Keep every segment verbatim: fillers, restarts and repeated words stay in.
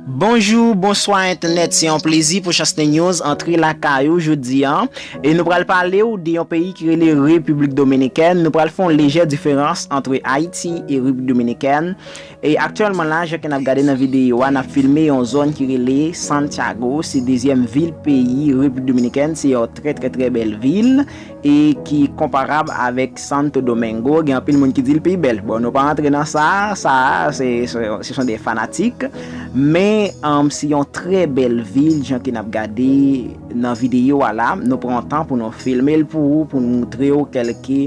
Bonjou, bonswa entènèt, se yon plezi pou Chance News antre lakay ou jodi a. E nou pral pale w de yon peyi ki rele Repiblik Dominikèn. Nou pral fè yon lejè diferans antre Ayiti e Repiblik Dominikèn. E aktyèlman la, jan ke n ap gade nan videyo a, n ap filme yon zòn ki rele Santiago. Se dezyèm vil peyi Repiblik Dominikèn. Se yon trè, trè, trè bèl vil e ki konparab avèk Santo Domingo. Gen anpil moun ki di l pi bèl. Bon, nou pa rantre nan sa, sa, se, se, ce sont des fanatiques. Men, um, se yon trè bèl vil, jan ke n ap gade nan videyo a la. Nou pran tan pou nou filme l pou ou, pou nou moutre w kèlke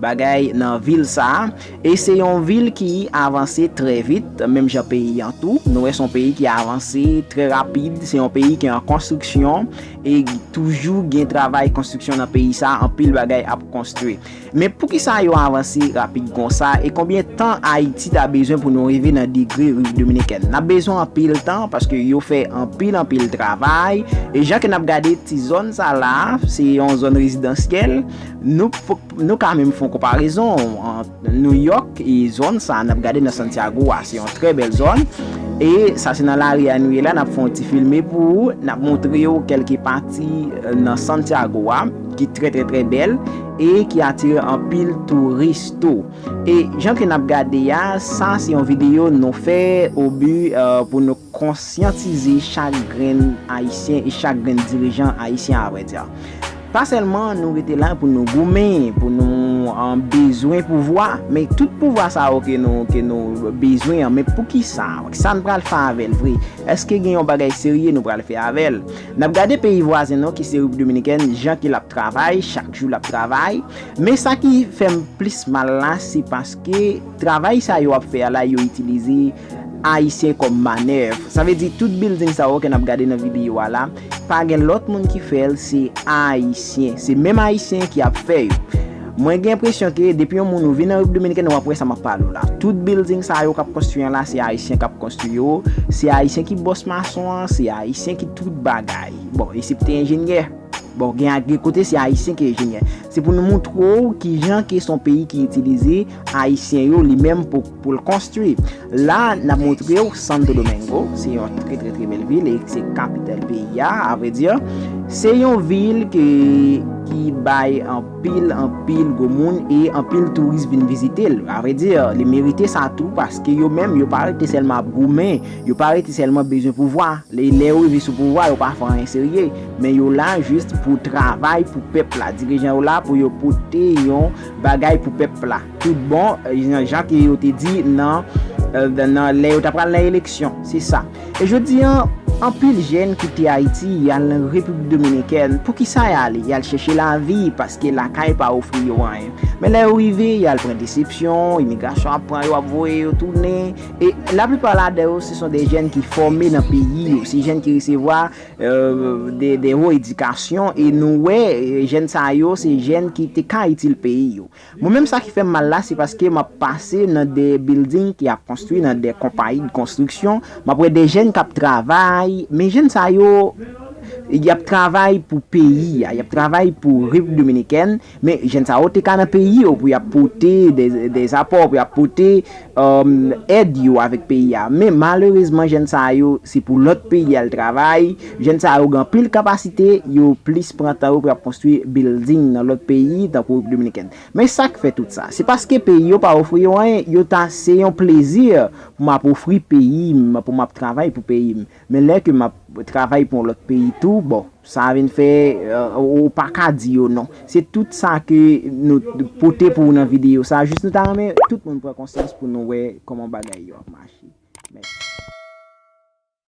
bagay nan vil sa a. E se yon vil ki avanse trè vit, menm jan peyi an tou. Nou wè se yon peyi ki avanse trè rapid, se yon peyi ki an konstriksyon e toujou gen travay konstriksyon nan peyi sa a, anpil bagay ap konstwi. Men poukisa yo avanse rapid konsa e konbyen tan Ayiti ta bezwen pou nou rive nan degre Repiblik Dominikèn? N ap bezwen anpil tan paske yo fè anpil, anpil travay. E jan ke n ap gade ti zòn sa la, se yon zòn rezidansyèl. Nou, nou ka menm fè yon konparezon ant New York e zòn sa n ap gade nan Santiago a. Se yon trè bèl zòn. E sa se nan lari a nou ye la, n ap fè yon ti filme pou ou, n ap montre w kèlke pati, eh, nan Santiago a, ki trè, trè, trè bèl e ki atire anpil touris tou. E jan ke n ap gade a, sa se yon videyo nou fè o bi, eh, pou nou konsyantize chak grenn Ayisyen e chak grenn dirijan ayisyen, avrèdi. Pa sèlman nou rete la pou nou goumen, pou nou, eh, bezwen pouvwa, men tout pouvwa sa yo ke nou, ke nou bezwen an, men poukisa? Sa n pral fè avè l vre? Èske gen yon bagay serye nou pral fè avè l? N ap gade peyi vwazen nou ki se Repiblik Dominikèn, jan ke l ap travay, chak jou l ap travay. Men sa ki fè m plis mal la, se paske travay sa yo ap fè a la, yo itilize Ayisyen kòm manèv. Sa vle di tout bilding sa yo ke n ap gade nan videyo a la, pa gen lòt moun ki fè l, se Ayisyen. Se menm Ayisyen ki ap fè yo. Mwen gen enpresyon ke depi yon moun ou vin nan Repiblik Dominikèn, w ap wè sa m ap pale w la. Tout bilding sa yo k ap konstwi an la, se Ayisyen k ap konstwi yo. Se Ayisyen ki bòs mason an, se Ayisyen ki tout bagay. Bon, eksepte enjenyè. Bon, gen, gen kote se Ayisyen ki enjenyè. Se pou nou moutre w kijan ke se yon peyi ki itilize Ayisyen yo li menm pou, pou l konstwi. La, n ap montre w Santo Domingo, se yon trè, trè, trè bèl vil e se kapital peyi a, avrèdi. Se yon vil ke, ki bay anpil, anpil gwo moun e anpil touris vin vizite l. Avrèdi, li merite sa tou paske yo menm, yo pa rete sèlman ap goumen, yo pa rete sèlman bezwen pouvwa. Lè, lè yo rive sou pouvwa, yo pa fè anyen serye, men yo la jis pou travay pou pèp la. Dirijan yo la pou yo pote yon bagay pou pèp la. Tout bon, eh, jan, jan ke yo te di nan, eh, nan, nan lè yo ta pral nan eleksyon. Se sa. E jodi an, anpil jèn kite Ayiti, y al nan Repiblik Dominikèn. Poukisa y ale? Y al chèche lavi, paske lakay pa ofri yo anyen. Men lè yo rive, y al pran desepsyon, imigrasyon ap pran yo, ap voye yo tounen. E laplipa ladan yo, se son de jèn ki fòme nan peyi yo. Se jèn ki resevwa, eh, de, de wo edikasyon. E nou wè, eh, jèn sa yo, se jèn ki te ka itil peyi yo. Mwen menm sa ki fè m mal la, se paske m ap pase nan de bilding ki ap konstwi, nan de konpayi de konstriksyon. M ap wè de jèn k ap travay, men jèn sa yo, y ap travay pou peyi a, y ap travay pou Repiblik Dominikèn, men jèn sa yo te ka nan peyi yo pou y ap pote de, de apò, pou y ap pote, um, èd yo avèk peyi a. Men malerezman, jèn sa yo, se pou lòt peyi al travay. Jèn sa yo gen anpil kapasite, yo plis pran tan yo pou y ap konstwi bilding nan lòt peyi, tankou Repiblik Dominikèn. Men sa k fè tout sa, se paske peyi yo pa ofri yo anyen, yo ta se yon plezi pou m ap ofri peyi m, pou m ap travay pou peyi m. Men lè ke m ap travay pou yon lòt peyi tou, bon, sa vin fè, eh, ou pa ka di yo non. Se tout sa ke nou pote pou ou nan videyo sa, jis nou ta renmen tout moun pran konsyans pou nou wè kòman bagay yo ap mache. Mèsi.